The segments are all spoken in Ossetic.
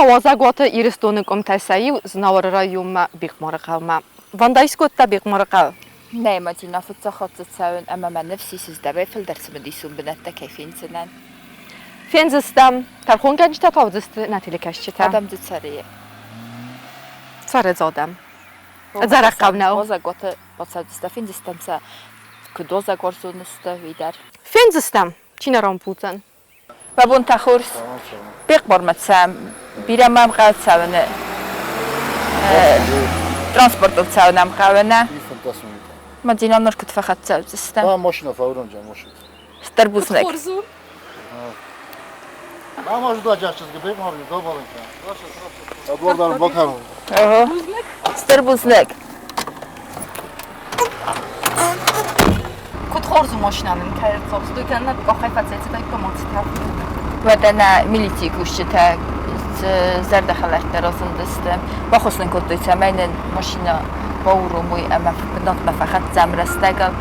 Уазӕгуаты Ирыстоны къуымтӕй сӕ иу Знауыры районмӕ Бехъмары хъӕумӕ. Ванда скодта Бехъмары хъӕу. Нӕ, Мадина, фыццаг хатт дзы цӕуын ӕмӕ мӕ ныфс ис, дӕуӕй фылдӕр цымыдисон бынӕттӕ кӕй фендзынӕн. Фендзыстӕм. Тӕрхонгӕнджытӕ та уыдзысты нӕ телекӕсджытӕ. Адӕм дзы цӕры. Цӕры дзы адӕм. Ӕдзӕрӕг хъӕу нӕу. Уазӕгуаты бацӕудзыстӕ, фендзыстӕм сӕ, куыд уазӕгуарзон сты, уый дӕр. Фендзыстӕм, чи нӕ рамбулдзӕн. Мӕ бонтӕ хорз. Бехъмармӕ цӕм. Бирӕ мӕм хъӕуы цӕуыны. Транспортыл цӕуын ӕм хъӕуы, нӕ? Мадина ныр куыд фӕхӕццӕ уыдзыстӕм? Машина фӕуромджа машина. Стыр бузныг. Хорз у. Стыр бузныг. Куыд хорз у машинӕ нын кӕй ӕрцахстой, кӕнӕ къахӕй фӕцӕйцыдаиккам ацытӕ. Уӕдӕ нӕ милицийы кусджытӕ зӕрдӕхӕлӕрттӕ разындысты. Баххуыс нын кодтой, цӕмӕй нын машинӕ бауромой ӕмӕ бынатмӕ фӕхӕццӕм рӕстӕгыл.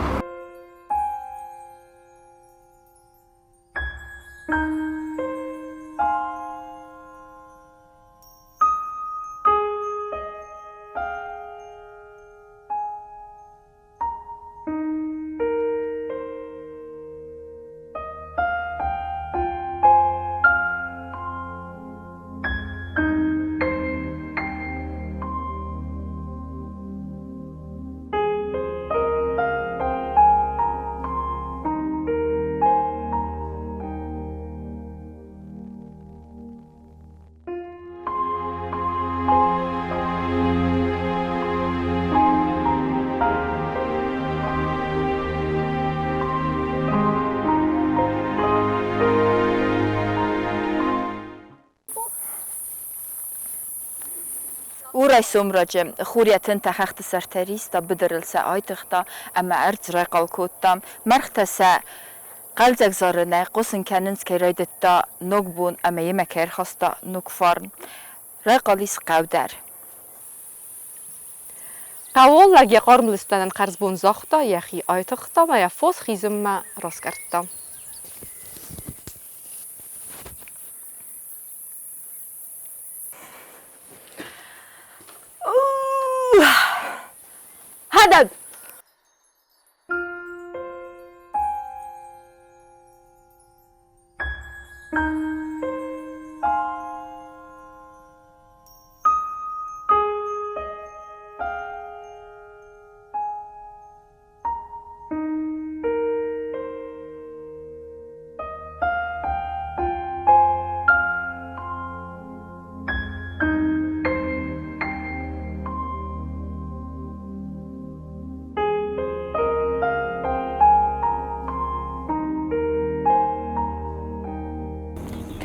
У райсом раджы хур йӕ тынтӕ хӕхты сӕртӕ риста, быдырыл сӕ айтыгъта ӕмӕ ӕрдз райхъал кодта. Мӕргътӕ сӕ хъӕлдзӕг зарынӕй хъусын кӕнынц, кӕй райдыдта ног бон ӕмӕ йемӕ кӕй ӕрхаста ног фарн. Райхъал ис хъӕу дӕр. Хъӕуон лӕг йӕ хъарм лыстӕнӕн хӕрзбон загъта, йӕхи айтыгъта ӕмӕ йӕ фос хизынмӕ раскъӕрдта. Хӕдӕг!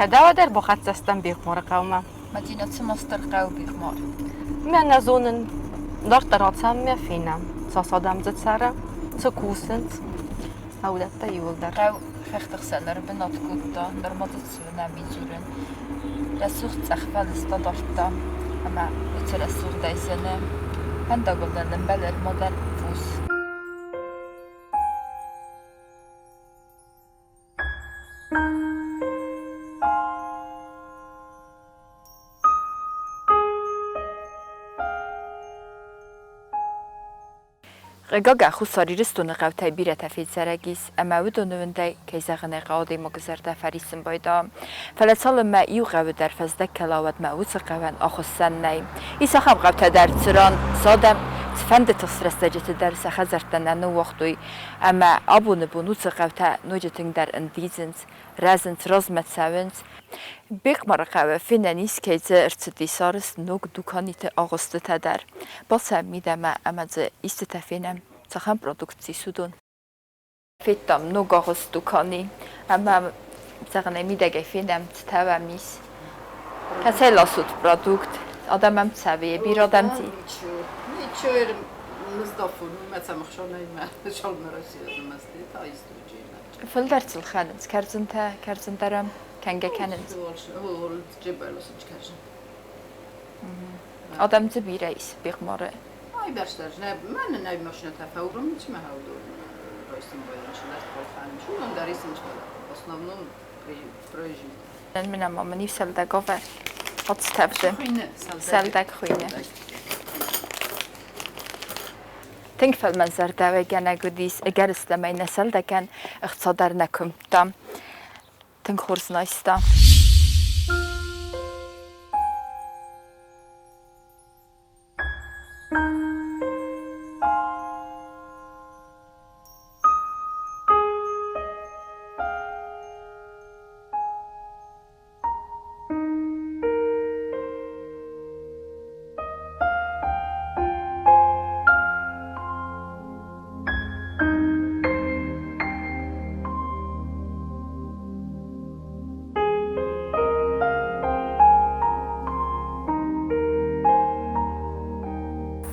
Кӕдӕвӕдӕр бахӕццӕ стӕм Бехъмары хъӕумӕ. Мадинӕ, цыма стыр хъӕу Бехъмар. Мӕ нӕ зонын. Дарддӕр ацӕуӕм мӕ фенӕм, цас адӕм дзы цӕры, цы кусынц. Уыдӕттӕ иууылдӕр. Хъӕу хӕхты хсӕн ӕрбынат кодта, нырма дзы цӕуынӕм дзурын. Рӕсугъд цъӕх фӕлыста дардта ӕмӕ уыцы рӕсугъдӕй зыны. Фӕндагыл нын ӕмбӕлы ӕрмадӕн фос. Хъыгагӕн, Хуссар Ирыстоны хъӕутӕй бирӕтӕ федзӕрӕг ис, ӕмӕ уыдоны уындӕй, кӕй зӕгъын ӕй хъӕуы, адӕймаджы зӕрдӕ фӕриссын байдайы. Фӕлӕ цалынмӕ иу хъӕуы дӕр фӕздӕг кӕла, уӕдмӕ уыцы хъӕуӕн ахуыссӕн нӕй. Ис ахӕм хъӕутӕ дӕр, цыран цы адӕм цыфӕнды тыхст рӕстӕджыты дӕр сӕ хӕдзӕрттӕ нӕ ныууагътой, ӕмӕ абоны бон уыцы хъӕутӕ ноджы тынгдӕр ӕндидзынц, рӕзынц, размӕ цӕуынц. Бехъмары хъӕуы фенӕн ис, кӕй дзы ӕрцыдис арӕзт ног дуканиты агъуыстытӕ дӕр. Бацӕуӕм мидӕмӕ ӕмӕ дзы истытӕ фенӕм, цахӕм продукци ис, уыдон. Федтам ног агъуыст дукани ӕмӕ зӕгъын ӕй мидӕгӕй фенӕм, цытӕ уӕм ис. Кӕцӕй ласут продукт? Адӕм ӕм цӕуы, бирӕ адӕм дзы. Ничего, Фылдӕр сыл хӕрынц кӕрдзынтӕ, кӕрдзын дӕр ӕм кӕнгӕ кӕнынц. Адӕм дзы бирӕ ис Бехъмары. Мын ӕма мын исӕлдӕг авӕр. Ацтӕвды. Сӕлдӕг хуыйны. Тынг фӕлмӕнзӕрдӕуӕйгӕнӕг уыдис, ӕгӕрыстӕмӕй нӕ сӕлдӕгӕн ӕхца дӕр нӕ куымдта. Тынг хорз ын айста.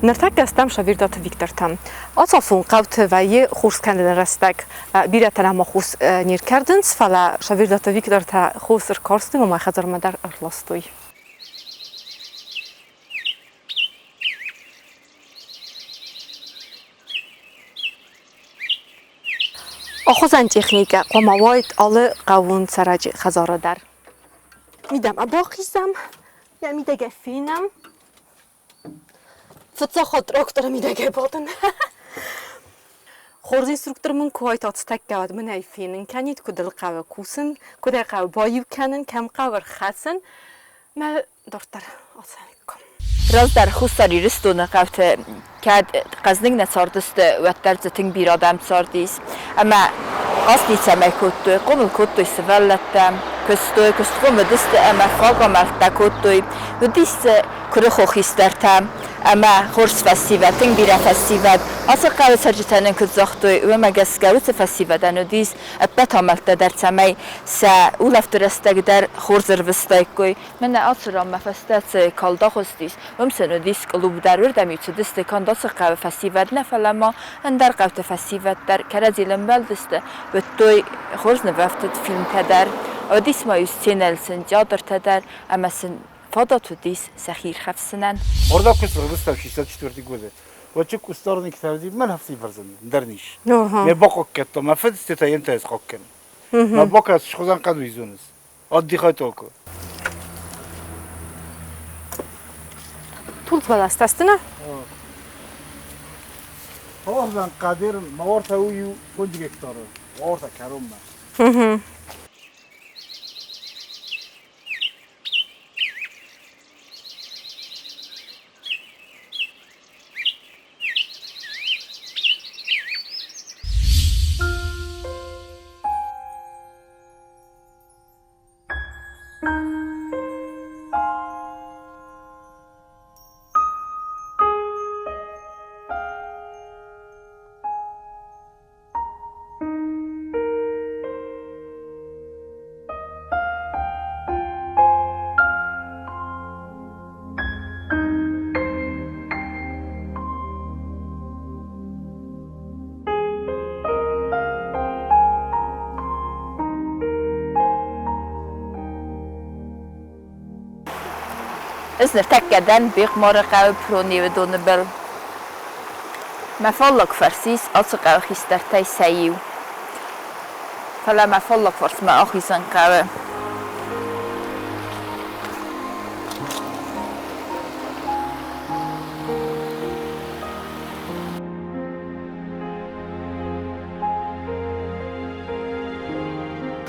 Ныртӕккӕ стӕм Шавирдаты Виктортӕм. Ацафон хъӕуты вӕййы хус кӕныны рӕстӕг. Бирӕтӕ нӕма хус не ркӕрдынц, фӕлӕ Шавирдаты Виктортӕ хус ӕркарстой ӕмӕ хӕдзармӕ дӕр ӕрластой. Ахуызӕн техникӕ хъуамӕ уаид алы хъӕууон цӕрӕджы хӕдзары дӕр. Мидӕмӕ бахизӕм, йӕ мидӕгӕй фенӕм. Фыццаг хатт тракторы мидӕгӕй бадын. Хорз инструктор мын куы уайт, ацытӕккӕ уӕд мын ӕй фенын кӕнид, куыд ыл хъӕуы кусын, куыд ӕй хъӕуы баиу кӕнын, кӕм хъӕуы ӕрхӕцын. Мӕ дарддӕр ацӕуиккам. Раздӕр Хуссар Ирыстоны хъӕуты кӕд хъӕздыг нӕ цардысты, уӕддӕр дзы тынг бирӕ адӕм цардис. Ӕмӕ хъаст ницӕмӕй кодтой, хъомыл кодтой сывӕллӕттӕ, куыстой, куыстхъом уыдысты ӕмӕ фаг амӕлттӕ кодтой. Уыдис дзы куырыхон хистӕртӕ ӕмӕ хорз фӕсивӕд, тынг бирӕ фӕсивӕд. Ацы хъӕуы цӕрджытӕ нын куыд загътой, уымӕ гӕсгӕ уыцы фӕсивӕдӕн уыдис ӕппӕт амӕлттӕ дӕр, цӕмӕй сӕ улӕфты рӕстӕг дӕр хорз ӕрвыстаиккой. Мӕнӕ ацы ранмӕ фӕстӕ цы калдахуыст ис, уым сын уыдис клуб дӕр, уырдӕм-иу цыдысты канд ацы хъӕуы фӕсивӕд нӕ, фӕлӕ ма ӕндӕр хъӕуты фӕсивӕд дӕр, кӕрӕдзийыл ӕмбӕлдысты, уыдтой хорз нывӕфтыд фильмтӕ дӕр. Уыдис ма-иу сценӕйыл сын театртӕ дӕр ӕмӕ сын фадат уыдис сӕхи ирхӕфсынӕн. Орда куыст рывыста 64 годы. Вачик кустарник тавди мӕн хафти фарзан дӕр нис. Ме бакоккетто, мӕ фыд стета ентӕ скоккен. Мӕ бакас шхозан къаду изоныс. Отдыхай только. Тулдз бӕлӕстӕ сты нӕ? Хорзан Кадир маорта у иу 5 гектары. Орта кӕронмӕ. Ӕз ныртӕккӕ дӕн Бехъмары хъӕуы Пронеуы доны был. Мӕ фаллаг фарс ис ацы хъӕуы хистӕртӕй сӕ иу. Фӕлӕ мӕ фаллаг фарсмӕ ахизын хъӕуы.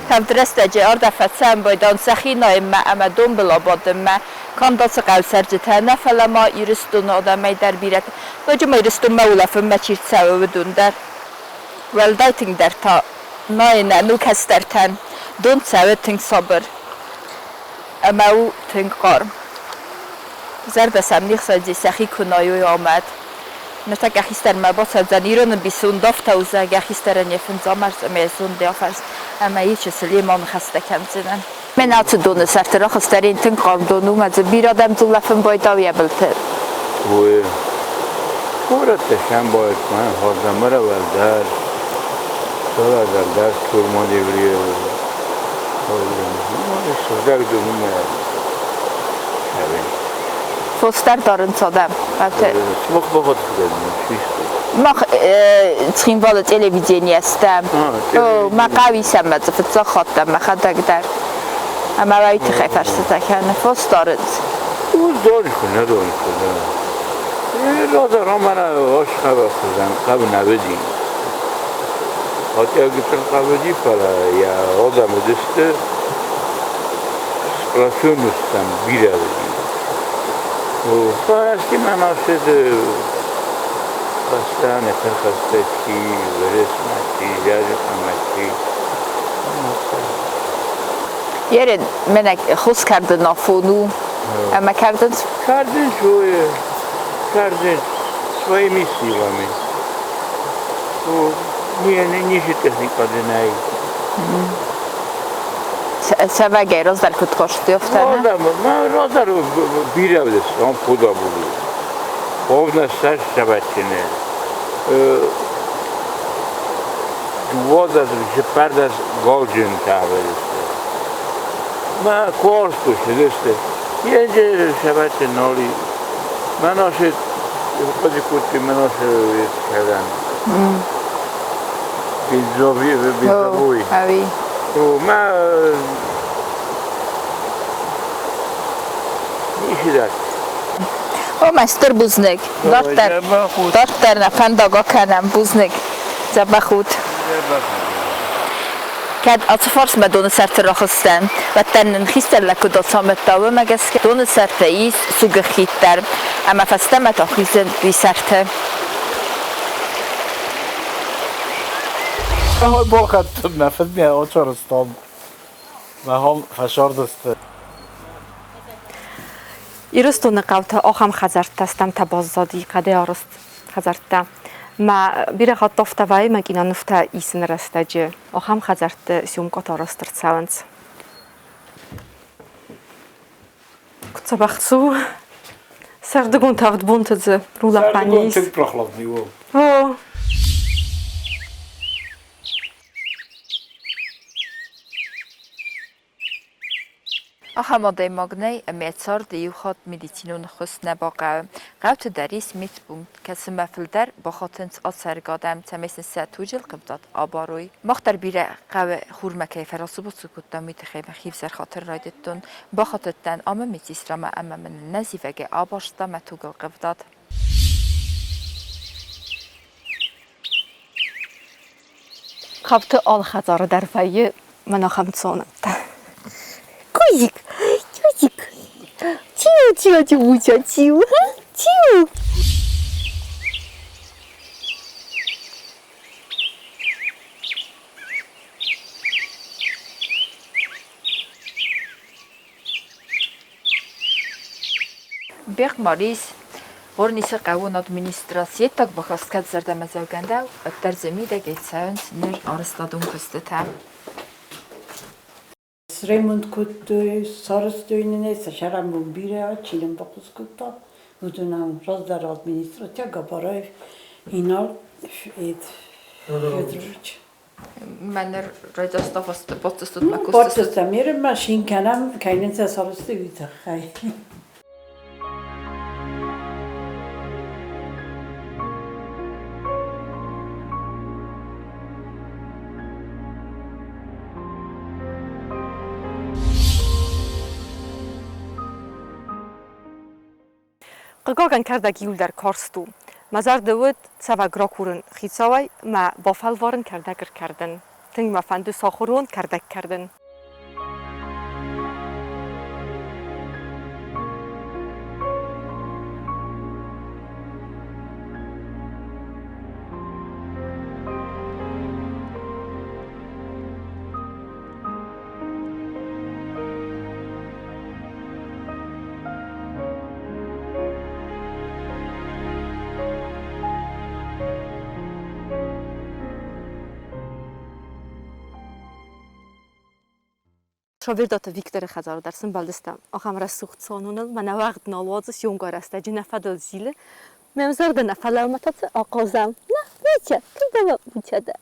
Тӕвд рӕстӕджы ардӕм фӕцӕуын байдайынц сӕхи найынмӕ ӕмӕ донбыл абадынмӕ. Канд ацы хъӕуы цӕрджытӕ нӕ, фӕлӕ ма Ирыстоны адӕмӕй дӕр бирӕтӕ. Ноджы ма Ирыстонмӕ улӕфынмӕ чи рцӕуы, уыдон дӕр. Уӕлдай тынгдӕр та найынӕн у кӕстӕртӕн. Дон цӕуы тынг сабыр ӕмӕ у тынг хъарм. Зӕрдӕ сӕм не хсайдзи, сӕхи куы найой амад. Ныртӕккӕ хистӕрмӕ бацӕудзӕн ирон ӕмбисонд ӕфтаузӕг, йӕ хистӕрӕн йӕ фындз амӕрз ӕмӕ йӕ зонд афӕрс ӕмӕ йӕ чысыл йемӕ ныхӕстӕ кӕндзынӕн. Мӕн ацы доны сӕрты рахызтӕн тынг хъарм дон у, мӕ дзы бирӕ адӕм дзулӕфын байдау йӕ былты. Ой, горӕттӕ сӕмбӕлд мӕ хӕдзармӕ уӕлдӕр, дӕр турманеври сыгъдӕг дыммӕ. Фосдӕр дарынц адӕм. Мах бахат Мах Цхинвалы телевиденийӕ стӕм. Мӕ хъӕуи сӕмӕ дзы фыццаг хатт мӕхӕдӕг дӕр. Ӕмӕ уӕй тыххӕй фӕрстытӕ кӕны фос дарынц. Дон куы нӕ, дон куы нӕ. Раздӕр ӕмӕ хъӕуы хуызӕн хъӕу нӕ уыди. Хотя гыццыл хъӕу уыди, фӕлӕ йӕ адӕм уыдысты сплошенностӕм бирӕ уыди. Фӕрӕзтимӕ ацыд хӕстӕн, хӕстӕ чи, Вырысмӕ чи, Зӕрыхъӕмӕ чи. Ерен, мӕнӕ хос кӕрдын афон у, ӕмӕ кӕрдынц? Кӕрдынц, кӕрдынц своими силами. Ницы техникӕ дзы нӕй. Цӕвӕгӕй раздӕр куыд куыстой, афтӕ нӕ? Раздӕр бирӕ уыдысты, ам худӕбули. Овна сӕр цӕвӕджыны. Дыууадӕс, цыппӕрдӕс галджынтӕ уыдысты. Мӕ хорз куы Jedzie цӕвӕджы ноли. Мӕ носы хъуыды кодтой, мӕ носы кӕдӕм. Бензовой. Ӕви? Мӕ ницы дӕтт. О, мӕ стыр бузныг. Дарддӕр, дарддӕр нӕ фӕндаг акӕнӕм. Бузныг. Дзӕбӕх ут. Кӕд ацы фарсмӕ доны сӕрты рахызтӕн, уӕддӕр нын хистӕр лӕг куыд ацамыдта, уымӕ гӕсгӕ доны сӕрты ис сугы хид дӕр, ӕмӕ фӕстӕмӕ та хизын уый сӕрты. Бахаттон мӕ фыдмӕ ацарӕзтам, мӕ фӕсардысты. Ирыстоны хъӕуты ахӕм хӕдзӕрттӕ стӕмтӕ баззади хъӕдӕй арӕзт хӕдзӕрттӕ. Мӕ бирӕ хатт афтӕ вӕййы мӕ кинонывтӕ исыны рӕстӕджы ахӕм хӕдзӕртты съемкӕтӕ арӕзт ӕрцӕуынц. Куыд дзӕбӕх цы у? Сӕрдыгон тӕвд бонты дзы рулӕфӕн Сӕрдыгон ис. тынг прохладный у. О, Ахӕм адӕймаг нӕй, ӕмӕ царды иу хатт медицинон ӕххуыс нӕ бахъӕуы. Хъӕуты дӕр ис медпункт, кӕцымӕ фылдӕр бахатынц ацӕргӕ адӕм, цӕмӕй сын сӕ туджы ӕлхъывдад абарой. Мах дӕр бирӕ хъӕуы хурмӕ кӕй фӕрацу-бацу кодтам, уый тыххӕй мӕхи ӕвзӕр хатыр райдыдтон. Бахатыдтӕн амы медсестрамӕ ӕмӕ мын нӕзивӕгӕй абарста мӕ тугӕлхъывдад. Хъӕуты алы хӕдзары дӕр вӕййы мӕн ахӕм цуанӕттӕ. Кузик, Кузик, тиу, тиу, тиу, тиу, тиу. Бехъмар ис Хъорнисы хъӕуон администраци ӕддаг бахаст кӕд зӕрдӕмӕдзӕугӕ нӕу, уӕддӕр дзы мидӕгӕй цӕуынц ныр арӕзтадон куыстытӕ. Сремонт кодтой, сарӕзтой нын ӕй, сӕ сӕрӕнбон бирӕ, чи нын баххуыс кодта, уыдонӕн раздӕры администратӕ Габараев Инал Федорович. Мӕнӕ райдзаста бацыстут мӕ кусты. Бацыстам ерын шин кӕнӕм, кӕй нын сӕ сарӕзтой, уый тыххӕй. Хъыгагӕн, кӕрдӕг иуылдӕр карст у. Мӕ зӕрды уыд цӕвӕг ракурын хицауӕй мӕ бафӕлварын кӕрдӕг ӕркӕрдын. Тынг мӕ фӕнды сахуыр уон кӕрдӕг кӕрдын. Шавердаты Викторы хӕдзары дӕр сымбӕлдыстӕм ахӕм рӕсугъд цуаноныл. Мӕнӕ уӕгъд нал уадзы съемгӕ рӕстӕджы нӕ фӕдыл зилы. Мӕм зӕрдӕ нӕ фӕлӕумӕ та ахъазӕм. На, Витя, когда Витя да?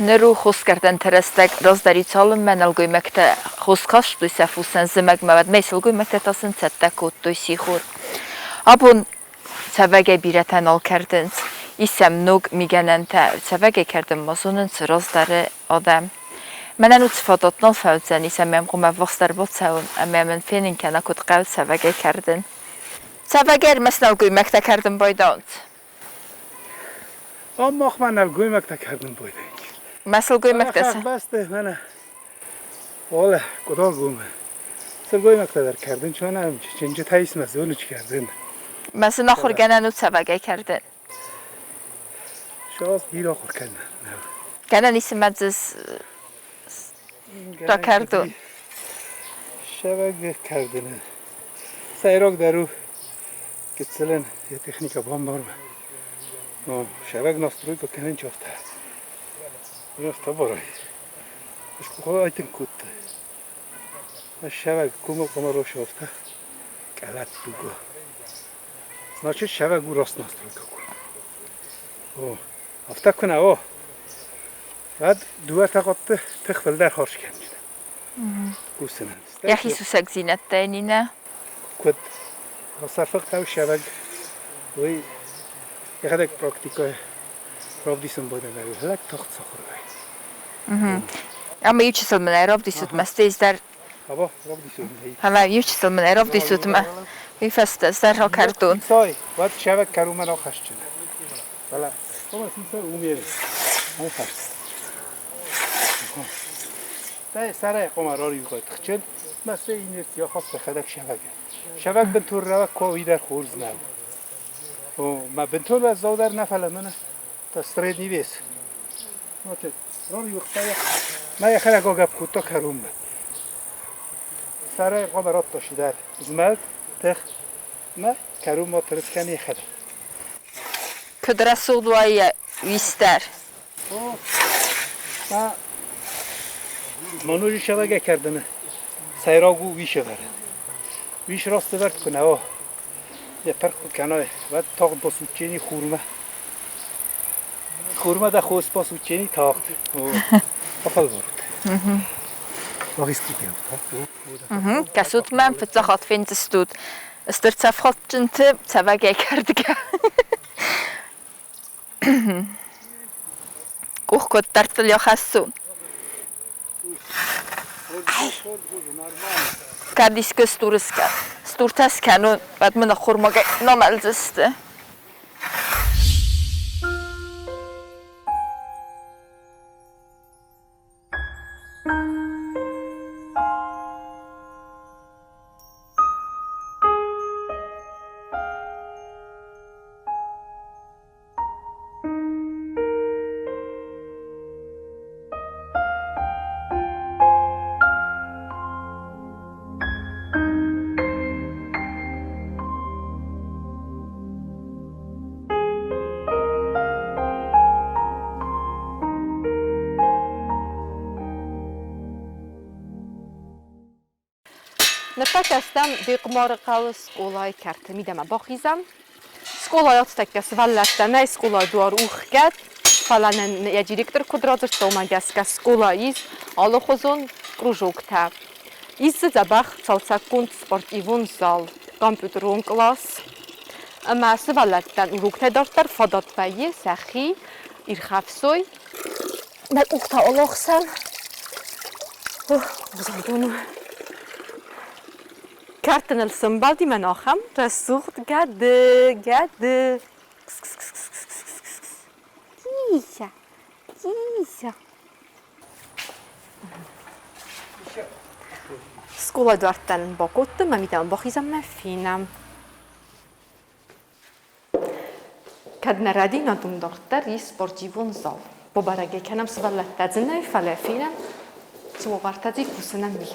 Ныр у хосгӕрдӕнты рӕстӕг. Раздӕр-иу цалынмӕ нӕлгоймӕгтӕ хос кастой сӕ фосӕн зымӕгмӕ, уӕдмӕ сылгоймӕгтӕ та сын цӕттӕ кодтой сихор. Абон цӕвӕгӕй бирӕтӕ нал кӕрдынц. Ис сӕм ног мигӕнӕнтӕ. Цӕвӕгӕй кӕрдын ма зонынц раздӕры адӕм. Мӕнӕн уыцы фадат нал фӕуыдзӕнис ӕмӕ йӕм хъуамӕ ӕввахсдӕр бацӕуон ӕмӕ мын фенын кӕна, куыд хъӕуы цӕвӕгӕй кӕрдын. Цӕвӕгӕй ӕрмӕст нӕлгоймӕгтӕ кӕрдын байдауынц. Ам махмӕ нӕлгоймӕгтӕ кӕрдын байдайынц. Мӕ сылгоймӕгтӕ сӕ. Хӕхбӕсты мӕнӕ Оле, къудагумы. Сылгоймӕгтӕ дӕр кӕрдын чонӕм, чынджытӕ исмӕ зоныч кӕрдын. Мӕ сын ахуыргӕнӕн у цӕвӕгӕй кӕрдын. Саас бирӕ ахуыр кӕнӕн. Кӕнӕн исмӕ дзы ракӕрдон. Сӕвӕг кӕрдыны. Сӕйрагдӕр у гыццылӕн йӕ техникӕ бамбарма. Ну, сӕвӕг настройка кӕнын чафта. Афтӕ барай. Скъола айтынг кодта. Сӕвӕг комы къомарошавта. Къӕлӕт дуга. Значит, сӕвӕг у раст настройка. О, афтӕ куы нӕ о, уӕд дыууӕ тагъдты тых фылдӕр хорз кӕнджын. Кусынӕн. Йӕхи сусӕгдзинӕдтӕ Нинӕ? Куыд сӕрфыгътау сӕвӕг, уый йӕхӕдӕг практикӕ равдисын бонӕн лӕг тагъд сахуыр вӕййы. Ӕмӕ иу чысыл мын ӕй равдисут мӕ стӕй дӕр. Або равдисут. Ӕмӕ иу чысыл мын ӕй равдисут мӕ уый фӕстӕ сӕр ракӕрдон. Сой, уӕд сӕвӕг кӕрумӕ рахӕсджын. Фӕлӕ, ома сисар умер. Ахӕсс. Сӕрӕй хъуамӕ рариугъӕд тыхджын, мӕ сӕ инерци ахаста хӕдӕг сӕвӕг. Сӕвӕг бынтон рӕуӕг куы уый дӕр хорз нӕу. О, мӕ бынтон уӕззаудӕр нӕ, фӕлӕ мӕнӕ та средний вес. Вот рариуыгъта йӕ. Мӕ йӕхӕдӕг агӕпп кодта кӕронмӕ. Сӕрӕй хъуамӕ радта сидӕр змӕлд, тых, мӕ кӕронмӕ тырыс кӕн йӕхӕдӕг. Куыд рӕсугъд уайы уистӕр. Ма ноджы сӕвӕгӕ кӕрдыны сӕйраг у уис ӕвӕрын. Уис раст ӕвӕрд куы нӕ уа, йӕ пырх куы кӕнай, уӕд тагъд басудчени хурмӕ. Хурмӕ дӕ хос басудчени тагъд. Афӕлварут. Кӕсут мӕм, фыццаг хатт фендзыстут стыр цӕфхадджынты цӕвӕгӕй кӕрдгӕ. Къух куыд дӕрдтыл йӕ хӕссон. Кӕд искуы стуртӕ скӕнон, уӕд мын ӕххормагӕй намӕлдзысты. Ныртӕккӕ стӕм Бехъмары хъӕуы скъолайы кӕрты. Мидӕмӕ бахизӕм. Скъолайы ацытӕккӕ сывӕллӕттӕ нӕй, скъолайы дуар у хгӕд, фӕлӕ нын йӕ директор куыд радзырдта, уымӕ гӕсгӕ скъолайы ис алыхуызон кружоктӕ. Ис дзы дзӕбӕх цалцӕггонд спортивон зал, компьютерон кълас ӕмӕ сывӕллӕттӕн уроктӕй дарддӕр фадат вӕййы сӕхи ирхӕфсой. Мӕ къухтӕ алӕхсӕн. Узалдон у. Кӕрты ныл сӕмбӕлди мӕн ахӕм рӕсугъд гӕды, гӕды. Кися, кися. Скъолайы дуӕрттӕн бакодтон, мӕ мидӕмӕ бахизӕм мӕ фенӕм. Кӕд нӕ рӕдинаг уым дарддӕр ис спортивон зал. Бабӕрӕг ӕй кӕнӕм сывӕллӕттӕ дзы нӕй, фӕлӕ фенӕм, цы уавӕртӕ дзы кусынӕн уый.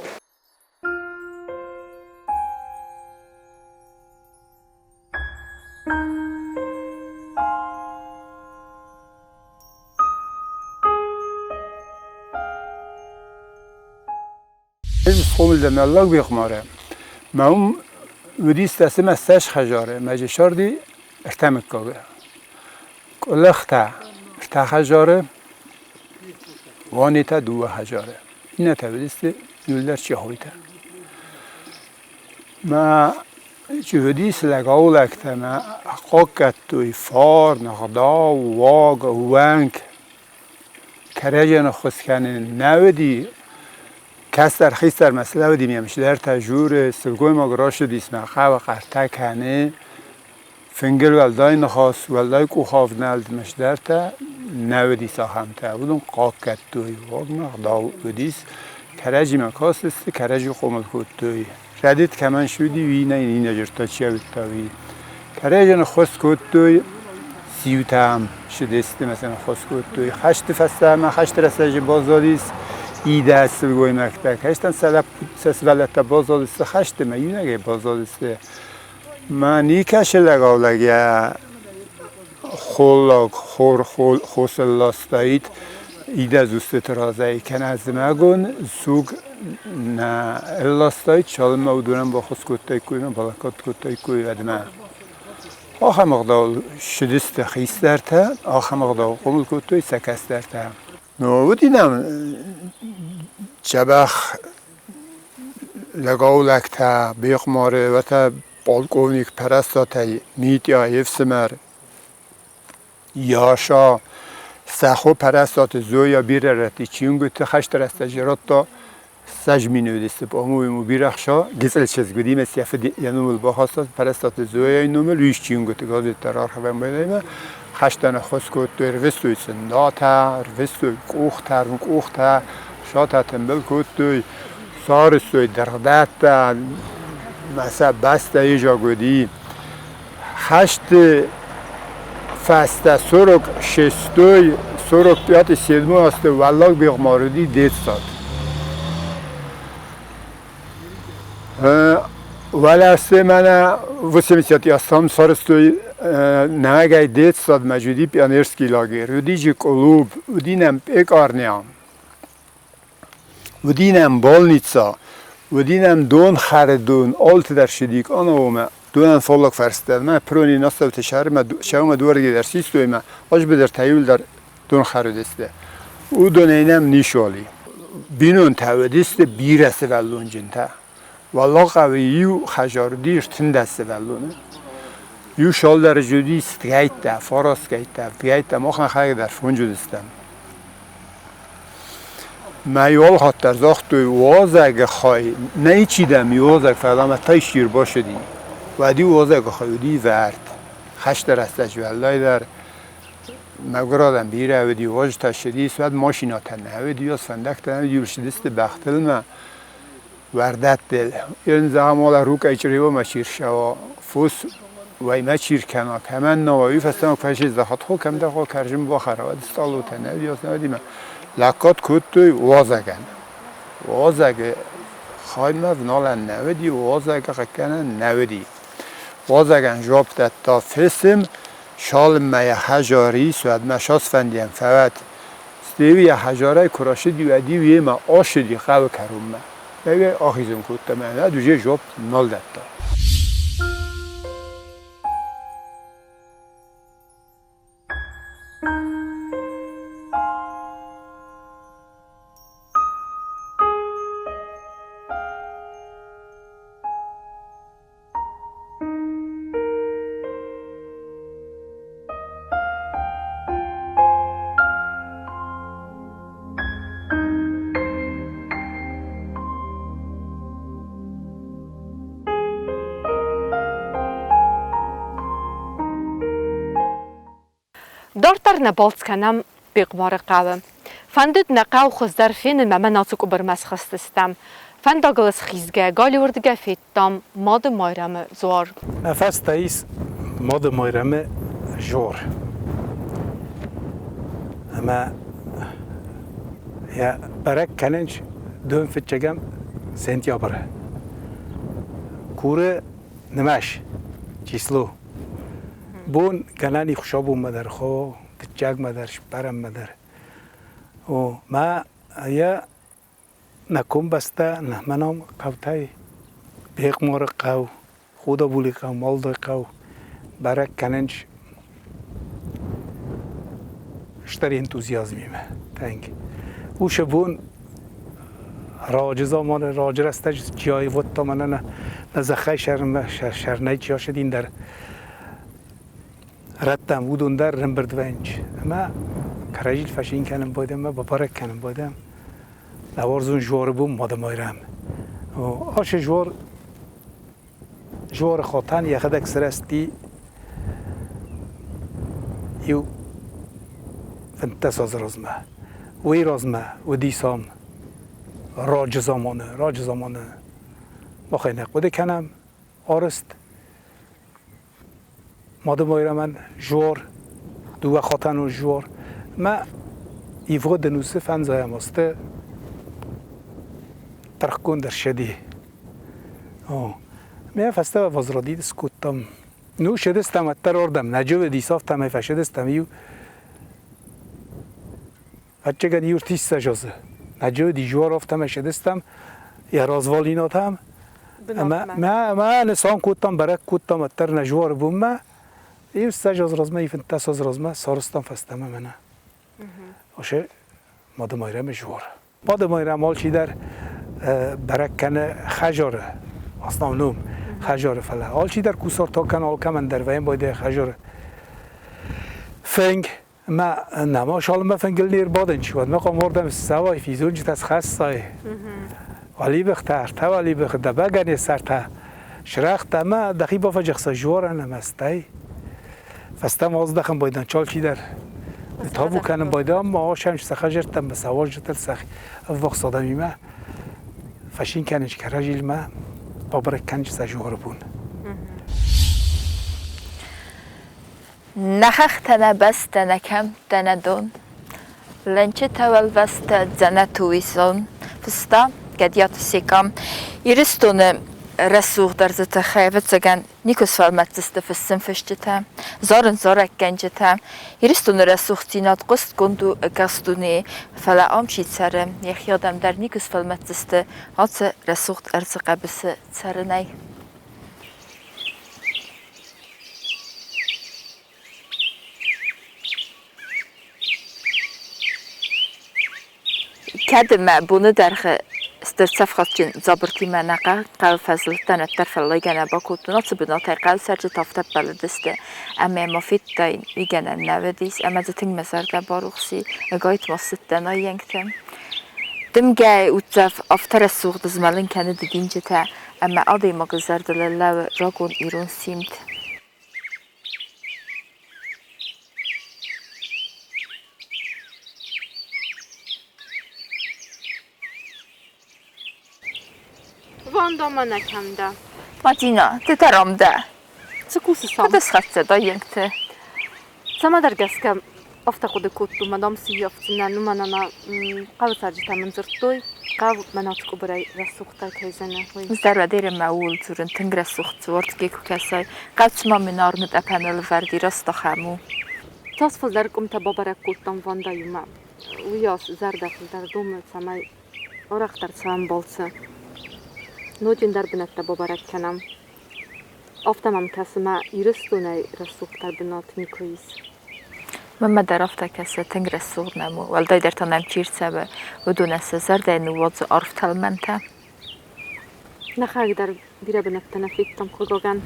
Ӕз схъомыл дӕн Нӕллаг Бехъмары. Мӕ уым уыдис дӕсымӕ ссӕдз хӕдзары, мӕ дзы царди ӕртӕ мыггаги. Къуылыхтӕ ӕртӕ хӕдзары. Уанетӕ дыууӕ хӕдзары, иннӕтӕ уыдысты иуылдӕр Чехойтӕ. Мӕ чыгъдис лӕгаулӕгтӕ мӕ хъахъхъӕдтой фарн, ӕгъдау, уаг, ӕууӕнк. Кӕрӕдзийӕн ӕххуыс кӕнын нӕ уыди, кӕстӕр хистӕрмӕ слӕууыди ме мсдӕртӕ журы, сылгоймаг рацыдис мӕ хъӕуы хъӕртӕ кӕны. Фынгыл уӕлдай ныхас, уӕлдай къухӕвнӕлд мӕсдӕртӕ нӕ уыдис ахӕмтӕ. Уыдон хъахъхъӕдтой, уагмӕ ӕгъдау уыдис. Кӕрӕдзимӕ кастысты, кӕрӕдзи хъомыл кодтой. Рӕдыд кӕмӕн суыди, уый нӕ иннӕ дзырдта, чи ауыдта, уый. Кӕрӕдзи ныххуыс кодтой, сиутӕм ссыдысты ӕмӕ сӕ ныххуыс кодтой. Хӕсты фӕстӕ ӕмӕ хӕсты рӕстӕджы баззадис идӕдз сылгоймӕгтӕ. Хӕстӕн сӕ сывӕллӕттӕ баззадысты хӕсты ӕмӕ иунӕгӕй баззадысты. Мӕ никӕцы лӕгаулӕг йӕ холлаг хор хосыл ластаид идӕдз устыты разӕй, кӕнӕ зымӕгон суг нӕ ӕрластаид, цалынмӕ уыдонӕн баххуыс кодтаиккой ӕмӕ балӕггад кодтаиккой, уӕдмӕ. Ахӕм ӕгъдауыл ссыдысты хистӕртӕ, ахӕм ӕгъдауыл хъомыл кодтой сӕ кӕстӕртӕ. Ну, уыди нӕм дзӕбӕх лӕгаулӕгтӕ, бехъмары, уотӕ полковник Пӕрӕстатӕй Митя йе фсымӕр Яша, сӕ хо Пӕрӕстаты Зоя бирӕ рӕтти чингуыты хӕсты рӕстӕджы радта ссӕдз мины уыдысты, по-моему, бирӕ ӕхца. Гыццыл чызг уыди ӕмӕ сӕ фыд йӕ номыл бахаста Пӕрӕстаты Зояйы номыл, уый чингуыты газеттӕ рархӕвӕн байдайдта. Хӕстӕн ӕххуыс кодтой, ӕрвыстой цъындатӕ, ӕрвыстой къухтӕ, ӕрмкъухтӕ, сатӕ тымбыл кодтой, сарӕзтой дыргъдӕттӕ, мӕ сӕ бӕстӕйы заг уыди. Хӕсты фӕстӕ 46-й, 45-й, седьмой азты Уӕллаг Бегъмар уыди детсад. Уӕлӕсте мӕнӕ 80 сарӕзтой нӕуӕгӕй детсадмӕ уыди пионерский лагерь, уыди же клуб, уыди нӕм пекарня. Уыди нӕм больница, уыди нӕм донхӕры дон, алцыдӕр сыди къанаумӕ. Донӕн фаллаг фӕрстӕ мӕ прони настӕуты сӕрмӕ сӕумӕ дуарги дӕр систой мӕ ӕз быдыртӕ иуылдӕр донхӕр уыдысты. Уыдонӕй нӕм ничуал и. Бинонтӕ уыдысты бирӕ сывӕллонджынтӕ. Уӕллагхъӕуы иу хӕдзар уыди 13 сывӕллоны. Иу цалдӕр уыди стгӕйттӕ, фарастгӕйттӕ, ӕвдгӕйттӕ, махӕн хайы дӕр фондз уыдыстӕм. Мӕ иуал хатт дӕр загътой, уазӕгы хай, нӕй чи дӕм уазӕг, фӕлӕ мӕ та исчи ӕрбацыди. Уӕд-иу уазӕгы хай уыди вӕрд. Хӕсты рӕстӕджы уӕлдай дӕр мӕгуыр адӕм бирӕ уыди, уазджытӕ ссыдис, уӕд машинӕтӕ нӕ уыди, уӕд фӕндӕгтӕ нӕ уыди, ссыдысты бӕхтыл мӕ уӕрдӕттыл. Ын зӕгъӕм, рукъӕй чъыревомӕ чи рцӕуа, фос уӕймӕ чи ркӕна, кӕмӕн нӕ уа, уый фӕстӕмӕ куы фӕсидзӕхӕд, хо кӕмдӕр хо кӕрзын бахӕра, уӕд стъалутӕ нӕ уыди, нӕ уыди мӕ лӕггад кодтой уазӕгӕн. Уазӕгы хаймӕ вналӕн нӕ уыди, уазӕгы хъӕккӕнӕн нӕ уыди. Уазӕгӕн жуапп дӕтта фысым, цалынмӕ йӕ хӕдзары ис, уӕдмӕ сасфӕндийӕн фӕуӕд. Стӕй йӕ хӕдзарӕй куы рацыди, уӕд-иу йемӕ ацыди хъӕуы кӕронмӕ. Ӕви ахизын кодта мӕнӕ дузе жуапп нал дӕтта. Дарддӕр нӕ балц кӕнӕм Бехъмары хъӕуы. Фӕндыд нӕ хъӕу хуыздӕр фенын ӕмӕ нӕ къуыбырмӕ схызтыстӕм. Фӕндагыл схизгӕ галиуырдыгӕй федтам Мады Майрӕмы дзуар. Мӕ фӕстӕ ис Мады Майрӕмы жор. Ӕмӕ йӕ бӕрӕг кӕнынц дон фыццӕгӕм сентябры. Куры нымӕс, число. Бон гӕнӕн и хуыцаубонмӕ дӕр, хо, дыккагмӕ дӕр, цыппӕрӕммӕ дӕр. О, мӕ йӕ нӕ комбӕстӕ, мӕ ном хъӕутӕй Бехъмары хъӕу, Худобули хъӕу, Молдой хъӕу бӕрӕг кӕнынц стыр энтузиазмимӕ. Тынг. Уыцы бон раджы заманы, раджы рӕстӕджы чи аивгъуыдта мӕнӕ нӕ зӕххӕй сӕрмӕ, сӕрнӕй чи ацыди ӕндӕр рӕттӕм, уыдон дӕр ӕрӕмбырд вӕййынц. Ӕмӕ кӕрӕдзийыл фӕцин кӕнын байдайӕм ӕмӕ бабӕрӕг кӕнын байдайӕм. Нӕ уарзон Жоры бон Мадымайрӕм. Ацы Жор Жоры хотӕн йӕхӕдӕг сырӕзти иу 15 азы размӕ. Уый размӕ уыдис ам раджы заманы, раджы заманы мах ӕй нӕ хъуыды кӕнӕм, арӕзт Мадымайрӕмӕн Жор, дыууӕ хатӕнон Жор. Мӕ ивгъуыд ӕнусы фӕндзайӕм азты тӕрхгонд ӕрцыди. О, мӕ фӕстӕ возродить скодтам. Ну, шедестам ӕддӕр ордӕм, нӕ джывыди афтӕмӕй фӕшедестам иу Ӕвӕццӕгӕн иу ӕртиссӕдз азы. Нӕ джывыди жор афтӕмӕй шедестам, йӕ развалинатӕм. Ӕмӕ мӕ нысан кодтам, бӕрӕг кодтам ӕддӕр нӕ жоры бынмӕ. Иу ссӕдз азы размӕ, иу 15 азы размӕ сарӕзтам фӕстӕмӕ мӕнӕ. Ошо Мадымайрӕмы жор. Мадымайрӕм алчидӕр бӕрӕг кӕны хӕжоры, основном хӕжоры, фӕлӕ алчидӕр кусарт кӕны алкӕмӕн дӕр вӕййы байдайы хӕжоры фынг. Мӕ нӕма цалынмӕ фынгыл не рбадынч, уӕдмӕ хъуамӕ ссӕуай, физонджытӕ схӕссай. Уӕлибӕхтӕ, ӕртӕ уӕлибӕхы, дӕ бӕгӕны сӕртӕ срӕхтӕ ӕмӕ дӕхи бафӕдзӕхсай жорӕн ӕмӕ стӕй фӕстӕмӕ аздӕхын байдӕн чалчидӕр. Табу кӕнын байдӕм, ма асӕм сӕ хӕдзӕрттӕм, сӕ уазджытыл сӕхи ӕввахс адӕмимӕ фӕцин кӕнынц кӕрӕдзимӕ, бабӕрӕг кӕнынц сӕ жоры бон. Нӕ хӕхтӕ, нӕ бӕстӕ, нӕ кӕмттӕ, нӕ дон, Лӕнчытӕ уӕлвӕзтӕ дзӕнӕт уисон, фыста Гӕдиаты Секъа. Ирыстоны рӕсугъддӕр дзы тыххӕй, ӕвӕццӕгӕн, никуы сфӕлмӕцдзысты фыссын фысджытӕ, зарын зарӕггӕнджытӕ. Ирыстоны рӕсугъддзинад хъуыстгонд у ӕгас дунейы, фӕлӕ ам чи цӕры, йӕхи адӕм дӕр никуы сфӕлмӕцдзысты ацы рӕсугъд ӕрдзы хъӕбысы цӕрынӕй. Кӕд мӕ боны дӕргъы стыр цӕфхадджын дзабыртимӕ нӕ хъӕуы фӕзылдтӕн, уӕддӕр фӕллойгӕ нӕ бакодтон. Ацы бынатӕй хъӕуы цӕрджытӕ афтӕ ӕппӕлыдысты, ӕмӕ ма федтаин, уый гӕнӕн нӕ уыдис, ӕмӕ дзы тынг мӕ зӕрдӕ барухс и, ӕгайтма ссыдтӕн аййӕнгтӕм. Дымгӕйы уддзӕф афтӕ рӕсугъд змӕлын кӕны дидинджытӕ, ӕмӕ адӕймагы зӕрдыл лӕууы рагон ирон симд. Ванда мӕнӕ кӕм дӕ? Мадина, ды дӕр ам дӕ? Цы кусыс ам? Куыд схӕццӕ дӕ йӕнгты? Цӕмӕдӕр гӕсгӕ афтӕ хъуыды кодтон, мадам цы ййафдзынӕн, уымӕн ӕмӕ хъӕуы цӕрджытӕ мын дзырдтой, хъӕу мӕн ацы къуыбырӕй рӕсугъддӕр кӕй зыны, уый. Ӕз дӕр уӕдӕй мӕ ууыл дзурын, тынг рӕсугъд дзуард куы кӕсай, хъӕу цыма мын армы тъӕпӕныл ӕвӕрд и, раст ахӕм у. Цас фылдӕр къуымтӕ бабӕрӕг кодтам Вандӕимӕ, уыйас зӕрдӕ фылдӕр домы, цӕмӕй арӕхдӕр цӕуӕм балцы. Ноджы ӕндӕр бынӕттӕ бабӕрӕг кӕнӕм. Афтӕ мӕм кӕсы, мӕ Ирыстонӕй рӕсугъддӕр бынат никуы ис. Мӕнмӕ дӕр афтӕ кӕсы, тынг рӕсугъд нӕм у, уӕлдайдӕр та нӕм чи рцӕуы, уыдонӕн сӕ зӕрдӕйы ныууадзы арф тӕлмӕнтӕ. Нӕхӕдӕг дӕр бирӕ бынӕттӕ нӕ федтам, хъыгагӕн.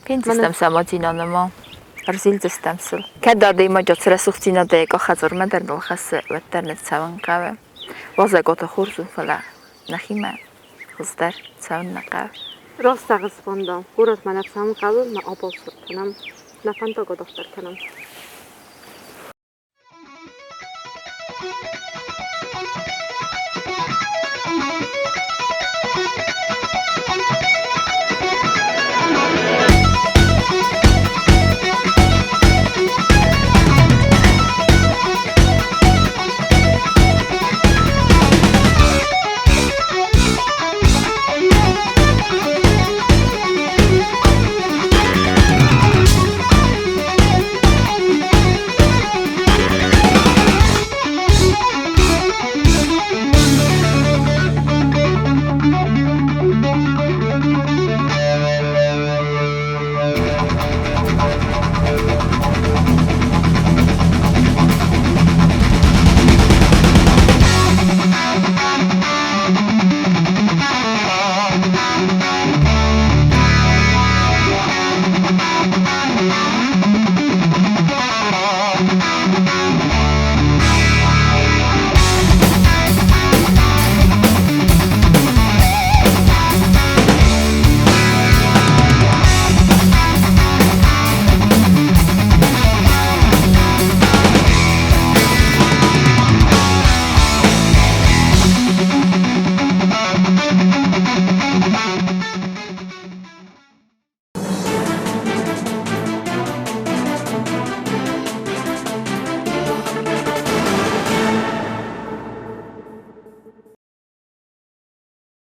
Фендзыстӕм сӕ Мадинанымӕ, ӕрзилдзыстӕм сыл. Кӕд адӕймаджы ацы рӕсугъддзинадӕй къаххӕдзармӕ дӕр нал хӕссы, уӕддӕр нӕ цӕуын хъӕуы. Уазӕгуаты хорз у, фӕлӕ нӕхимӕ хуыздӕр цӕуын нӕ хъӕуы. Раст зӕгъыс, Ванда. Горӕтмӕ нӕ цӕуын хъӕуы, мӕ абалц кӕнӕм. Нӕ фӕндаг адарддӕр кӕнӕм.